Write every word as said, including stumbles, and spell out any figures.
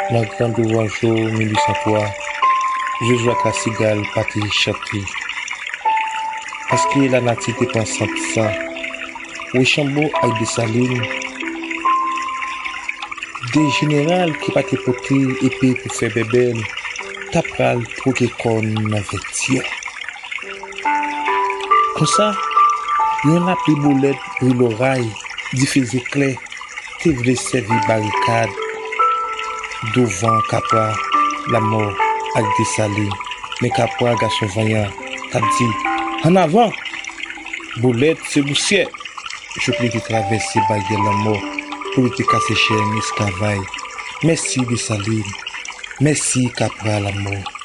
Nan gran douvan jou mil uit san twa, Jozwa Kasigal pa te chante. Paske lanati te pran sant san. Wochanbo ak Desalin, de jeneral ki pa te pote epe pou fè bèbèn, ta pral twoke kòn nan vètyè. Konsa, yon lapli boulèt, bri loray, dife zeklè te vle sèvi barikad douvan Kapra, Lamò ak Desalin. Men Kapra, gason vanyan, t ap di, "Annavan!" Boulèt se pousyè. Jouk li te travèse baryè lanmò pou li te kase chèn esklavay. Mèsi Desalin, mèsi Kapra, Lamò.